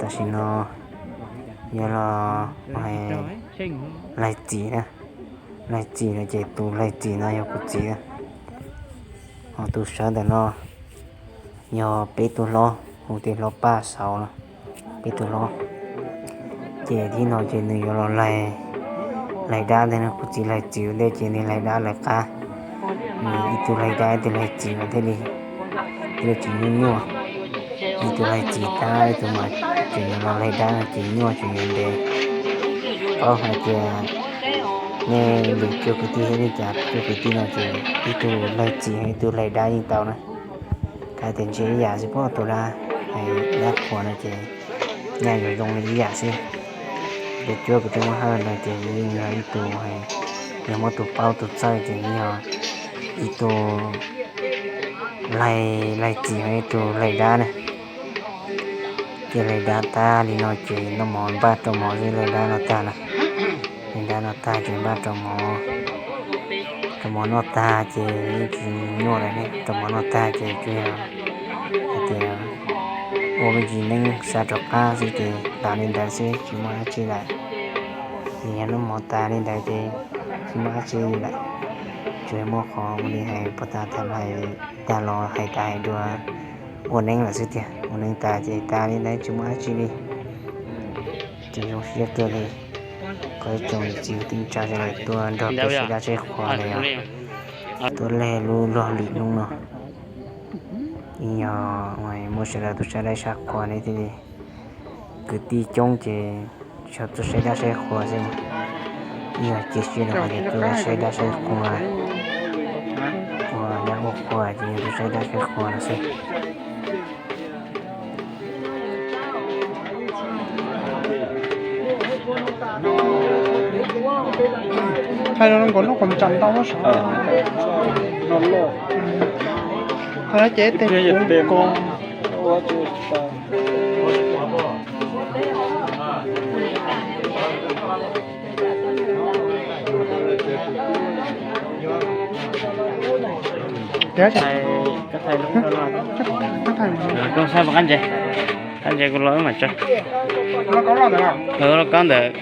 Tam sim no yog los laig txim na, laig txim no ces tus laig txim no yog kuv txiv, ho tus sawv ntawm no yog peb tug hlob, hu tias hlob Paj Xauv no, peb tug hlob. Ces thib no ces nws yuav los laig, laig dab ntawd no, kuv txiv laig txim ua ntej ces nws laig dab lawv qab, nws ib tug laig dab ib tug laig txim mas thiaj li, thiaj li tsis nyuaj nyuaj. Ib tug laig txim tab ib tug mas tseem yuav los laig dab no ces nyuaj tseem yuav ntev. Paub hais tias nej lwm cuab kwv tij thiab li cas cuab kwv tij no ces ib tug laig txim ib tug laig dab yeej tau na. Kav tias ntshe ib yam xwb pob, tus dab, dab qhuas no ces nyaj yuav zoo li ib yam xwb. Tus cuab kwv tij Hmoob Hawj no ces yeej yog ib tug, yog muab tus paub tus txawj ces yog ib tug laig, laig txim ib tug laig dab na. Ces laig dab tag li no ces noj mov npaj rau mov xwb, laig dab no tag na. Laig dab no tag ces npaj rau mov, rau mov noj tag ces yeej tsis nyuaj lawm ne, rau mov noj tag ces tsuas yog hais tias ua me ntsis neeb xa rov qab xwb ces tas li ntawd xwb tsis muaj dab tsi lawm. Ces yog noj mov tas li ntawd ces tsis muaj dab tsi li lawm. Tsuas yog muaj qhov ua li hais puag ta tham hais tag los hais tas hais dua ua neeb lawm xwb tiag, ua neeb tas ces tas li ntawd tsis muaj dab tsi li. Ces zoo siab kawg li, qhov ib tsoom niam txiv kwv tij neej tsa sawv daws tuaj nrog peb saib dab saib qhua no yog tuaj laig lub luag lim hnub no. Yeej yog muaj sawv daws tuaj saib dab saib qhua ne thiaj li, kwv tij coob ces tsuas tuaj saib dab saib qhua xwb. Yeej yog cia siab rau qhov tias tuaj saib dab saib qhua, ua dab ua qhua ces yog tuaj saib dab saib qhua no xwb. Thaij zoo nkauj, noj qos ntsa ntau sav. Thaij ces tej kuv ko. Tiag, koj thaij qab ntses, qab ntses kuv los wb mam tso. Lauj kaub ntawd.